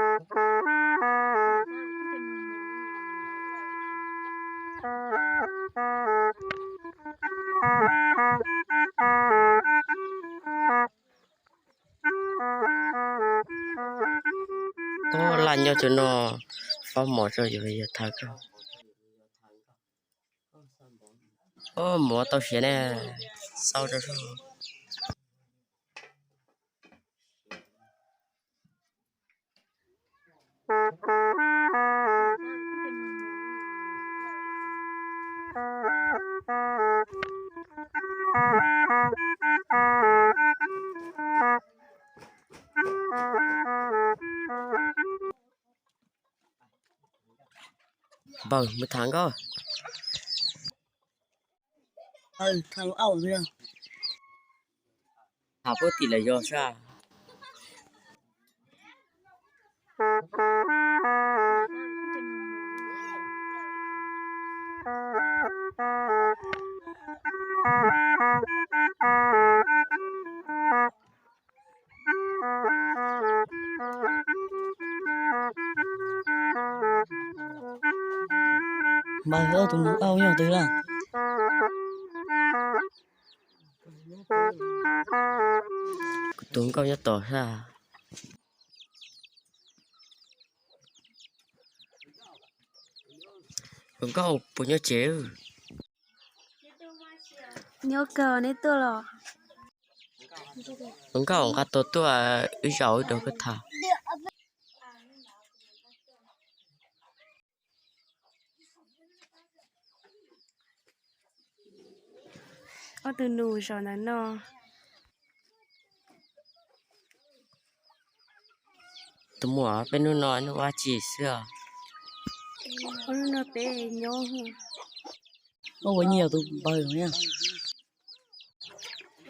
Ub, laj nyob cov no, faub mov rau yus, yog thawv koj. Ub, mov tau siav ne, xauj rau soj. Npawg, mus tham nkauj. Tham puab tim lawm yog sab. Npawg, ob tug nus auj nyob twg lawm? Kuv tus nkauj nyob tod sab. Tus nkauj puas nyob tsev? Nyob kawg, neb tuaj los? Tus nkauj nqa tus tuaj, wb zaum wb rau koj tham. Ob tug nus zaum ntawm no. Tus muam, peb hnub no neb ua dab tsi xwb os? Hnub no peb nyob. Koj ua nyias tus npawg no.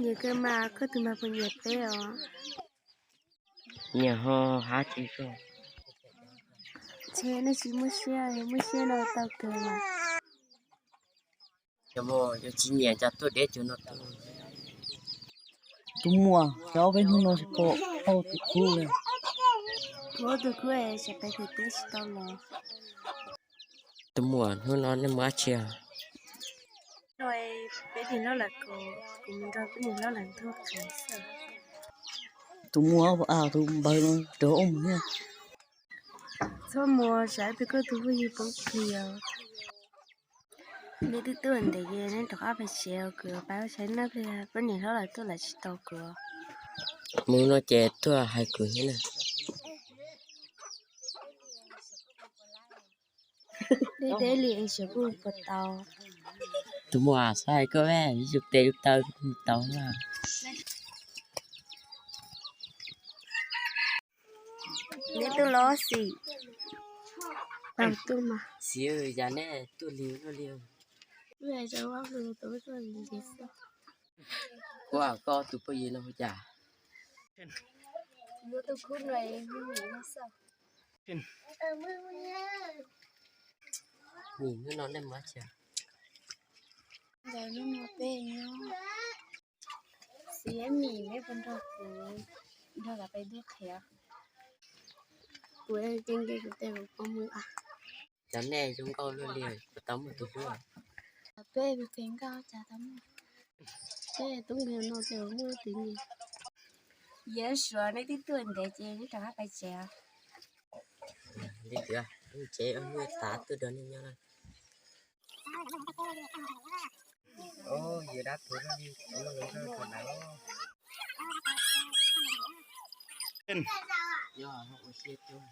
Nyias kawg mas, koj tus npawg puas nyiam peb os? Nyias ho hab tsis koj. Ntshe nej tsis muaj siab, yog muaj siab no tau kawg mas. Cov muam, yog tsis nyiam cas tuaj deb cuag no tuaj. Tus muam, xyov peb hnub no tsis pom koj tus khub li. Kuv tus khub es xyov peb teb tsis tau los. Tus muam, hnub no nej mus dab tsi? Peb niam hlob lawv, kuv mus nrog peb niam hlob lawv ntuag qev xwb. Tus muam, tus npawg no raug ua mus thiab. Txhob mus, tsam ib pliag koj tus phooj ywg poob plig os. Neb twb tuaj ntev ces neb rov qab pais tsev os, kuv pais ua tshais noj pliag, peb niam hlob lawv tuaj lawv tsis tau kuv. Mus no ces tuaj hais kuv thiab na. Deb deb li es xyov kuj puas tau. Tus muam, txhob hais koj, yus tes yus taw mus tau na. Neb tuaj los xim. Tau tuaj mas. Xim, yog neb tuaj lig luaj li. Kuv, koj tus phooj ywg no hu cas? Kuv tus khub no hu Mim no xwb. Mim, hnub no nej mus dab tsi? Ntawm hnub no peb nyob. Xiv, Mim, neb puas nrog kuv nrog lawv pais ntuag qhev? Kuv ces nce kuv tes kuv poob mus. Cov nej zoo nkauj luaj li, puas tau muaj tus hlub? Peb pem nkauj cas tau muaj. Peb tub nkeeg no ces muaj ib tug nkeeg. Yog suav neb twb tuaj ntev ces neb rov qab pais tsev. Li tias tsev muaj tav tuaj nrog nej nyob na. Yus dab tuag li, kuv muaj lus nrog rau lawm. Yog ua siab cuag.